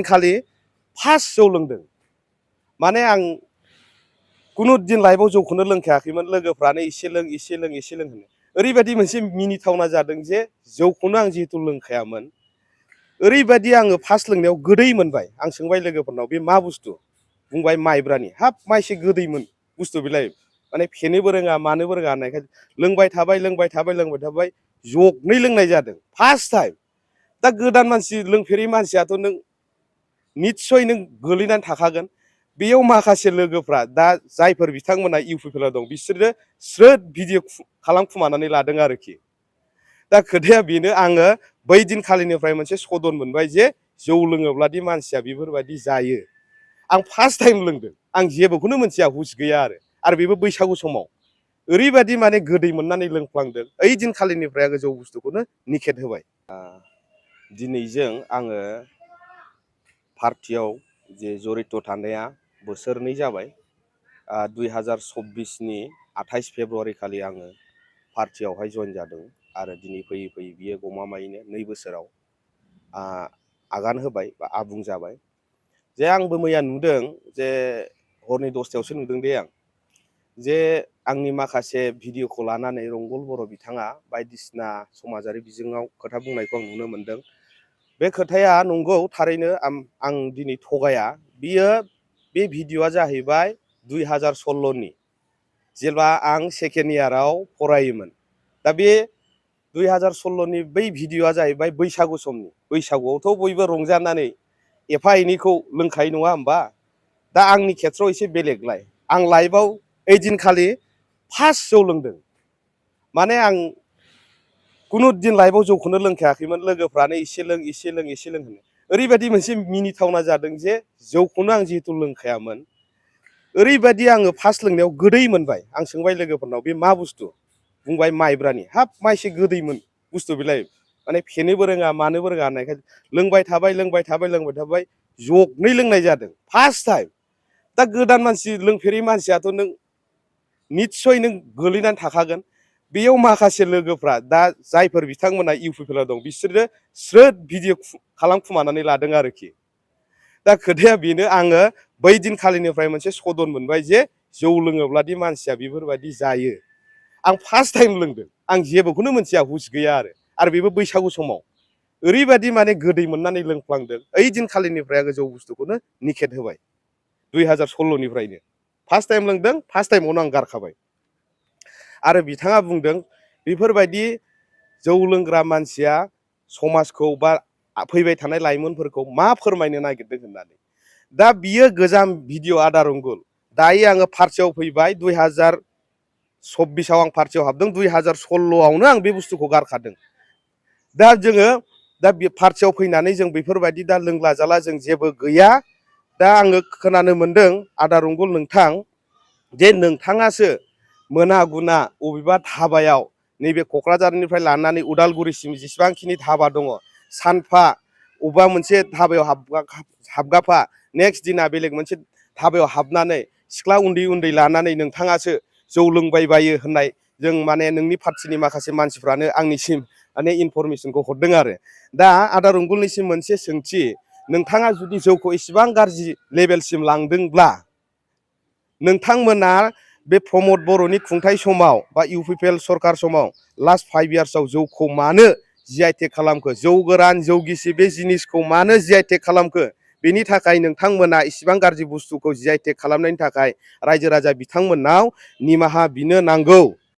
खालि फार्स्ट जौ लोंदों माने आं कुनु दिन लाइफआव जौखौनो लोंखायाखैमोन लोगोफ्रानो एसे लों होनो ओरैबायदि मोनसे मिनिथावना जादों जे जौखौनो आं जिहेतु लोंखायामोन ओरैबायदि आङो फार्स्ट लोंनायाव गोदै मोनबाय आं सोंबाय लोगोफोरनाव बे मा बुस्थु बुंबाय माइब्रानि हाब माइसे गोदैमोन बुस्थु बेलाय माने फेनोबो रोङा मानोबो रोङा होननायखाय लोंबाय थाबाय जगनै लोंनाय जादों फार्स्ट टाइम दा गोदान मानसि लोंफेरै मानसियाथ' नों निस्सय नों गोलैनानै थाखागोन बेयाव माखासे लोगोफ्रा दा जायफोर बिथांमोना इउपिपिएलआव दं बिसोरो स्रोद भिडिअ खालामखुमानानै लादों आरोखि दा खोथाया बेनो आङो बै दिनखालिनिफ्राय मोनसे सदन मोनबाय जे जौ लोङोब्लादि मानसिया बेफोरबायदि जायो आं फार्स्ट टाइम लोंदों आं जेबोखौनो मोनथिया हुस गैया आरो बेबो बैसागु समाव ओरैबायदि माने गोदै मोननानै लोंफ्लांदों ओइ दिनखालिनिफ्राय आङो जौ बुस्थुखौनो निखेट होबाय दिनैजों आङो पार्टियाव जे जरित थानाया बोसोरनै जाबाय 2024नि 28 फेब्रुवारि खालि आङो पार्टियावहाय जइन जादों आरो दिनै फैयै फैयै बियो गमामायैनो 2 बोसोराव आगान होबाय बा आबुं जाबाय जे आंबो मैया नुदों जे हरनि 10थायावसो नुदों दे आं जे आंनि माखासे भिडिअखौ लानानै रंगल बर' बिथाङा बायदिसिना समाजारि बिजोङाव खोथा बुंनायखौ आं नुनो मोनदों बे खोथाया नंगौ थारैनो आं दिनै थगाया बियो बे भिडिअआ जाहैबाय 2016नि जेब्ला आं सेकेन्ड इयाराव फरायोमोन दा बे 2016नि बै भिडिअआ जाहैबाय बैसागु समनि बैसागुआवथ' बयबो रंजानानै एफा एनैखौ लोंखायो नङा होमबा दा आंनि खेथ्रआव एसे बेलेगलाय आं लाइफआव ओइदिनखालि फार्स्ट जौ लोंदों माने आं कुनु दिन लाइफआव जौखौनो लोंखायाखैमोन लोगोफ्रानो एसे लों होनो ओरैबायदि मोनसे मिनिथावना जादों जे जौखौनो आं जिहेतु लोंखायामोन ओरैबायदि आङो फार्स्ट लोंनायाव गोदै मोनबाय आं सोंबाय लोगोफोरनाव बे मा बुस्थु बुंबाय माइब्रानि हाब माइसे गोदैमोन बुस्थु बेलाय माने फेनोबो रोङा मानोबो रोङा होननायखाय लोंबाय थाबाय जगनै लोंनाय जादों फार्स्ट टाइम दा गोदान मानसि लोंफेरै मानसियाथ' नों निस्सय नों गोलैनानै थाखागोन बेयाव माखासे लोगोफ्रा दा जायफोर बिथांमोना इउपिपिएलआव दं बिसोरो स्रोद भिडिअ खालामखुमानानै लादों आरोखि दा खोथाया बेनो आङो बै दिनखालिनिफ्राय मोनसे सदन मोनबाय जे जौ लोङोब्लादि मानसिया बेफोरबायदि जायो आं फार्स्ट टाइम लोंदों आं जेबोखौनो मोनथिया हुस गैया आरो बेबो बैसागु समाव ओरैबायदि माने गोदै मोननानै लोंफ्लांदों ओइ दिनखालिनिफ्राय आङो जौ बुस्थुखौनो निखेट होबाय 2016निफ्रायनो फार्स्ट टाइम लोंदों फार्स्ट टाइमावनो आं गारखाबाय आरो बिथाङा बुंदों बेफोरबायदि जौ लोंग्रा मानसिया समाजखौ बा फैबाय थानाय लाइमोनफोरखौ मा फोरमायनो नागिरदों होननानै दा बियो गोजाम भिडिअ आदा रंगुल दायो आङो पार्टियाव फैबाय 2024आव आं पार्टियाव हाबदों 2016आवनो आं बे बुस्थुखौ गारखादों दा जोङो दा पार्टियाव फैनानै जों बेफोरबायदि दा लोंला जाला जों जेबो गैया दा आङो खोनानो मोनदों आदा रंगुल नोंथां जे नोंथाङासो मोना गुना अबेबा धाबायाव नैबे क'क्राझारनिफ्राय लानानै उदालगुरिसिम जेसेबांखिनि धाबा दङ सानफा अबेबा मोनसे धाबायाव हाबगाफा नेक्स्ट दिना बेलेग मोनसे धाबायाव हाबनानै सिख्ला उन्दै लानानै नोंथाङासो जौ लोंबाय बायो होननाय जों माने नोंनि पार्टिनि माखासे मानसिफ्रानो आंनिसिम माने इनफरमेसनखौ हरदों आरो दा आदा रंगुलनिसिम मोनसे सोंथि नोंथाङा जुदि जौखौ इसेबां गाज्रि लेभेलसिम लांदोंब्ला नोंथांमोना बे प्रमद बर'नि खुंथाय समाव बा इउपिपिएल सरकार समाव लास्ट 5 इयार्सआव जौखौ मानो जिआइटेक खालामखो जौ गोरान जौ गिसि बे जिनिसखौ मानो जिआइटेक खालामखो बेनि थाखाय नोंथांमोना इसिबां गाज्रि बुस्थुखौ जिआइटेक खालामनायनि थाखाय रायजो राजा बिथांमोननाव निमाहा बिनो नांगौ।